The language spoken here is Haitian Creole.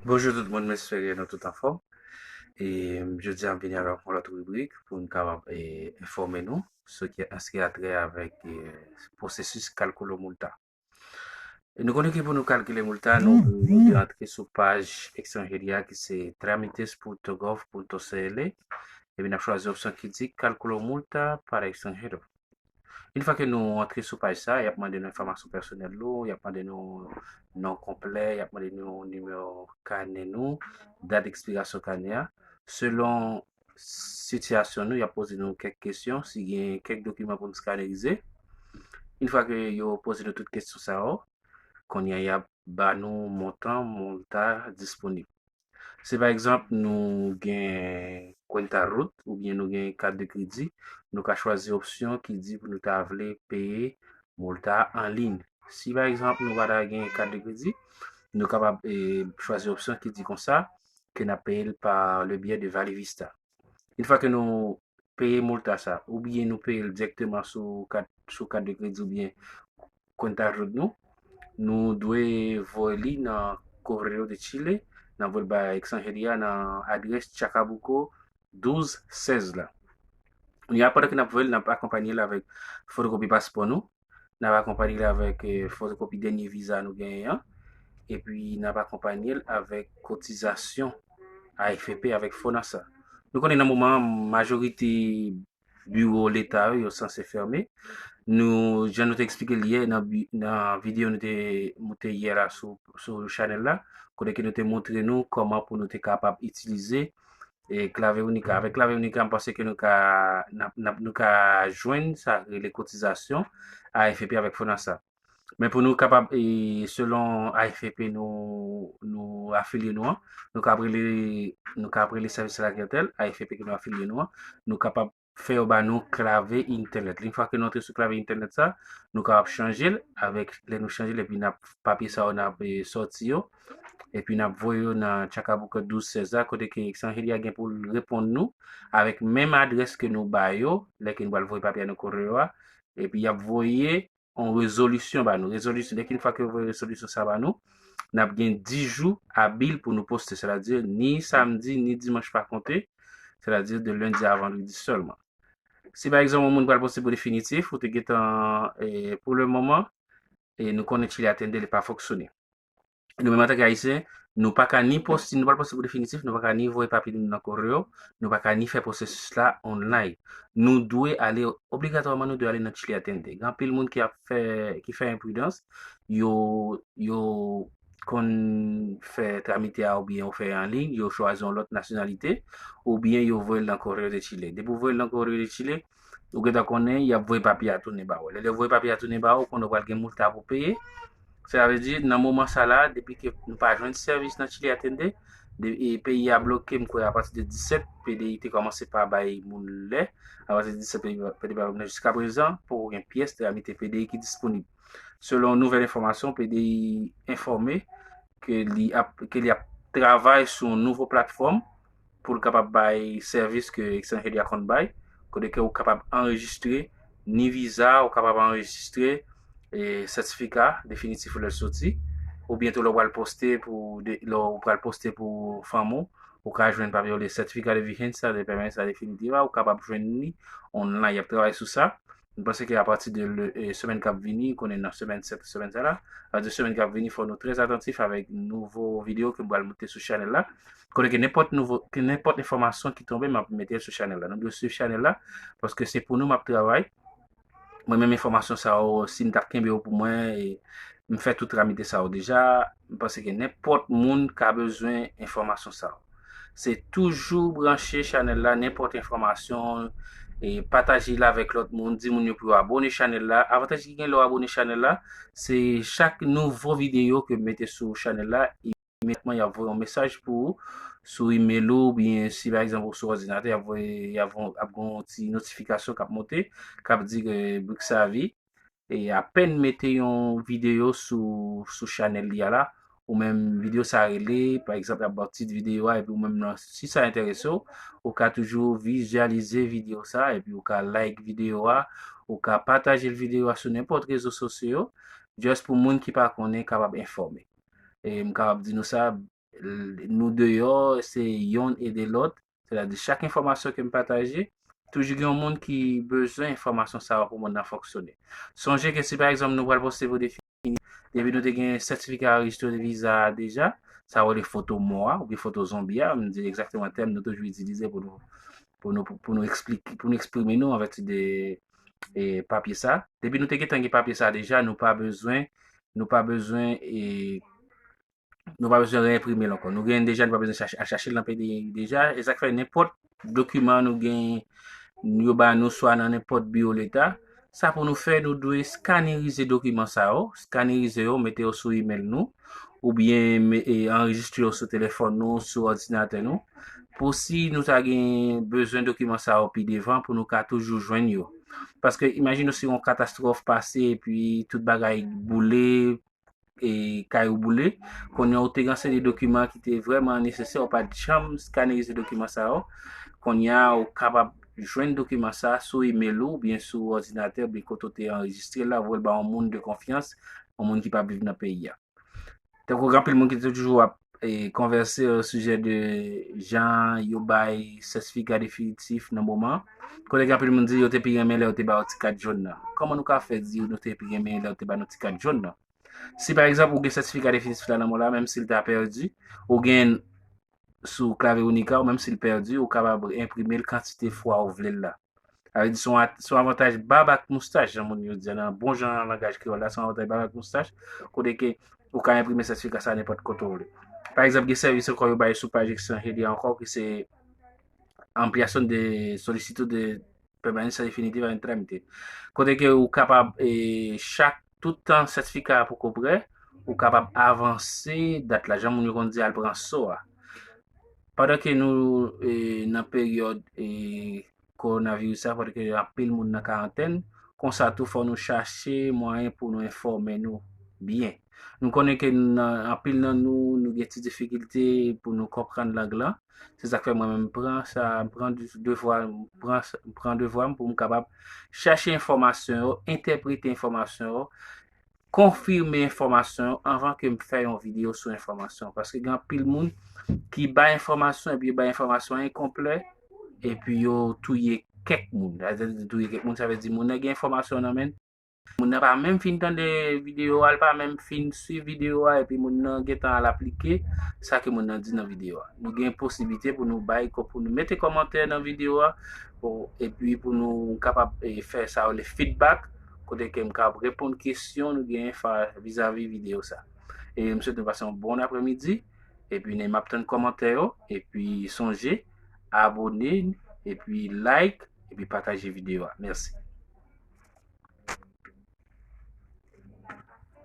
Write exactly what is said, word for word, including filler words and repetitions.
Bonjou tout moun, m espere nou tout anfòm. E jodi a m vini avèk yon lòt ribrik pou n kapab e, enfòme nou sou ki, an sa ki a trè avèk e, pwosesis kalkile multa. E nou konnen ke pou nou kalkile multa, nou, nou dwe antre sou paj Extranjeria ki se tramites punto gov punto cl, epi n ap chwazi opsyon ki di Calculo multa para extranjero. Yon fwa ke nou antre sou paj sa, y ap mande nou enfòmasyon pèsonèl nou, y ap mande nou non konplè, y ap mande nou nimewo kanè nou, dat ekspirasyon kanè a. Selon sitiyasyon nou, y ap poze nou kèk kesyon, si gen kèk dokiman pou n skanerize. Yon fwa ke yo poze nou tout kesyon sa yo, kounye a y ap ba nou montan multa disponib. Si pa egzanp nou gen cuenta RUT oubyen nou gen kat de kredi, nou ka chwazi opsyon ki di pou nou ta vle peye multa an liy. Si pa egzanp nou pa ta gen kat de kredi, nou kapab e, chwazi opsyon ki di konsa ke n ap peye l pa le biais de Valevista. Yon fwa ke nou peye multa sa, oubyen nou peye l dirèkteman sou kat, sou kat de kredi oubyen cuenta RUT nou, nou dwe voye li nan Correo de Chile, n ap voye l bay Extranjeria nan adrès Chacabuco douz sèz la. Kounye a, pandan ke n ap voye l, n ap akonpanye l avèk fotokopi paspò nou, n ap akonpanye l avèk e, fotokopi dènye viza nou genyen an, epi n ap akonpanye l avèk kotizasyon A F P avèk Fonasa. Nou konnen nan moman an, majorite biwo leta yo, yo sanse fèmen. Nou, jan nou te eksplike l yè nan, bi- nan videyo nou te moute yè la sou, sou chanèl la, kote ke nou te montre nou kòman pou nou te kapab itilize e, Clave Única. Avèk Clave Única, m panse ke nou ka, n ap, n ap, nou ka jwenn sa rele kotizasyon A F P avèk Fonasa. Men pou nou kapab, e, selon A F P nou, nou afilye nou an, nou ka ap rele, nou ka ap rele sèvis lakliyantèl, A F P ke nou afilye nou an, nou kapab fè yo ba nou klave entènèt. Yon fwa ke nou antre sou klave entènèt sa, nou kapab chanje l avèk, lè nou chanje l, epi n ap, papye sa yo, n ap e, sòti yo, epi n ap voye yo nan Chacabuco douz sèz la, kote ke Extranjeria gen pou l reponn nou avèk menm adrès ke nou ba yo, lè ke nou pral voye papye a nan Correo a, epi y ap voye yon rezolisyon ba nou. Rezolisyon, dèk yon fwa ke yo voye rezolisyon sa ba nou, n ap gen dis jou abil pou nou poste, sètadi ni samdi ni dimanch pa konte, sètadi de lendi a vandredi sèlman. Si pa egzanp yon moun pral poste pou definitif, ou te gentan, e, pou le moman, e, nou konnen Chile Attendee li pa fonksyone. Nou menm antanke Ayisyen, nou pa ka ni poste, nou pral poste pou definitif, nou pa ka ni voye papye nou nan Correo, nou pa ka ni fè pwosesis la online. Nou dwe ale, obligatwaman nou dwe ale nan Chile Attendee. Gen anpil moun ki ap fè, ki fè enpridans, yo, yo konn fè tramite a oubyen yo fè an liy, yo chwazi yon lòt nasyonalite, oubyen yo voye l nan Correo de Chile. Depi w voye l nan Correo de Chile, ou gentan konnen y ap voye papye a tounen ba ou. Lè yo voye papye a tounen ba ou, konnen w pral gen multa pou peye. Sa vle di, nan moman sa la, depi ke nou pa jwenn sèvis nan Chile Attendee, de, e peyi a bloke, m kwè apati de disèt, P D I te kòmanse pa bay moun lè, apati de disèt, P D I pa bay moun lè. Jiskaprezan, poko gen pyès tramite P D I ki disponib. Selon nouvèl enfòmasyon, P D I enfòme ke li ap, ke li ap travay sou yon nouvo platfòm pou l kapab bay sèvis ke Extranjeria konn bay, kote ke ou kapab anrejistre ni viza, ou kapab anrejistre e, sètifika definitif ou lè l soti, oubyen tou lè w pral poste pou, de- lè w pral poste pou fanm ou, ou ka jwenn papye yo le certificado de vigencia de permanencia definitiva, ou kapab jwenn li online. Y ap travay sou sa. M panse ke apati de le, e, semèn k ap vini, konnen nan semèn sèt, semèn sa la, apati de semèn k ap vini, fò nou trè atantif avèk nouvo videyo ke m pral moute sou chanèl la. Kote ke nenpòt nouvo, ke nenpòt enfòmasyon ki tonbe, m ap mete l sou chanèl la. Nou dwe swiv chanèl la, paske se pou nou m ap travay. Mwen menm enfòmasyon sa yo, si m t ap kenbe yo pou mwen, e, m fè tout tramite sa yo deja, m panse ke nenpòt moun ka bezwen enfòmasyon sa yo. Se toujou branche chanèl la, nenpòt enfòmasyon, e pataje l avèk lòt moun, di moun yo pou yo abone chanèl la. Avantaj ki gen lè w abone chanèl la, se chak nouvo videyo ke m mete sou chanèl la, imedyatman y ap voye yon mesaj pou ou sou email ou, oubyen si pa egzanp ou sou òdinatè, y ap voye, y ap, ap gen yon ti notifikasyon k ap monte, k ap di ke Brixavy, e apèn mete yon videyo sou, sou chanèl li a la, ou menm videyo sa rele, pa egzanp, y ap ba w tit videyo a, epi ou menm nan, si sa enterese w, ou ka toujou vizyalize videyo sa, epi ou ka like videyo a, ou ka pataje videyo a sou nenpòt rezo sosyo yo, just pou moun ki pa konnen kapab enfòme. E m kapab di nou sa, nou deyò, se yonn ede lòt. Sètadi, chak enfòmasyon ke m pataje, toujou gen yon moun ki bezwen enfòmasyon sa yo pou moun nan fonksyone. Sonje ke si, pa egzanp, nou pral poste pou defini, depi nou te gen sètifika anrejistre viza a deja, sa yo rele foto mò a, oubyen foto zonbi a, m di egzakteman tèm nou toujou itilize pou nou, pou nou, pou nou eksplike, pou nou eksprime nou anvèti de e, papye sa. Depi nou te gentan gen papye sa deja, nou pa bezwen, nou pa bezwen, e, nou pa bezwen reenprime l ankò. Nou gen deja, nou pa bezwen chache, al chache l nan P D I deja. E sa k fè nenpòt dokiman nou gen, yo ba nou swa nan nenpòt biwo leta, sa pou nou fè, nou dwe skanerize dokiman sa yo, skanerize yo, mete yo sou imèl nou, oubyen me- e, anrejistre yo sou telefòn nou, sou òdinatè nou, pou si nou ta gen bezwen dokiman sa yo pi devan, pou nou ka toujou jwenn yo. Paske imajine w si yon katastwòf pase epi tout bagay boule, e kay ou boule, kounye a ou te gen seri de dokiman ki te vrèman nesesè, ou pa t janm skanerize dokiman sa yo. Kounye a ou kapab jwenn dokiman sa sou imèl ou, oubyen sou òdinatè, oubyen kote ou te anrejistre l la, voye l ba yon moun de konfyans, yon moun ki p ap viv nan peyi a. Tankou gen anpil moun ki toujou ap e, konvèse o sijè de jan yo bay sètifika definitif nan moman. Kote gen anpil moun di yo te pi renmen lè yo te ba yo ti kat jòn nan. Kòman nou ka fè di nou te pi renmen lè yo te ba nou ti kat jòn nan? Si pa egzanp ou gen sètifika definitif la nan men w la, menm si l ta pèdi, ou gen sou klavye Unica, ou menm si l pèdi, ou kapab enprime l kantite fwa ou vle l la. Sa vle di se yon at- se yon avantaj bab ak moustach, jan moun yo di a nan bon jan langaj kreyòl la, se yon avantaj bab ak moustach, kote ke ou ka enprime sètifika sa nenpòt kote w vle. Pa egzanp, gen sèvis ankò yo bay sou paj Ekstranjeri a ankò, ki se Ampliación de Solicitud de Permanencia Definitiva en Trámite. Kote ke ou kapab, e, chak, tout tan sètifika a poko prè, ou kapab avanse dat la, jan moun yo konn di al pran so a. Pandan ke nou, e, nan peryòd, e, kowonaviris la, kote ke anpil moun nan karantèn, konsa tou fò nou chache mwayen pou nou enfòme nou byen. Nou konnen ke nan, anpil nan nou, nou gen ti difikilte pou nou konprann lang lan. Se sa k fè mwen menm m pran sa, m pran devwa, m pran, m pran devwa m pou m kapab chache enfòmasyon yo, entèprete enfòmasyon yo, konfime enfòmasyon yo anvan ke m fè yon videyo sou enfòmasyon. Paske gen anpil moun ki bay enfòmasyon epi yo bay enfòmasyon enkonplè epi yo touye kèk moun. Sa vle di touye kèk moun, sa vle di moun nan gen enfòmasyon nan men l, moun nan pa menm fin tande videyo a, l pa menm fin swiv videyo a, epi moun nan gentan al aplike sa ke moun nan di nan videyo a. Nou gen posiblite pou nou bay, pou nou mete kòmantè nan videyo a, pou, epi pou nou kapab, e, fè sa yo le feedback, kote ke m kapab reponn kesyon nou genyen fa- vizavi videyo sa. E m swete nou pase yon bon aprèmidi, epi m ap tann kòmantè yo, epi sonje, abone, epi like, epi pataje videyo a. Mèsi.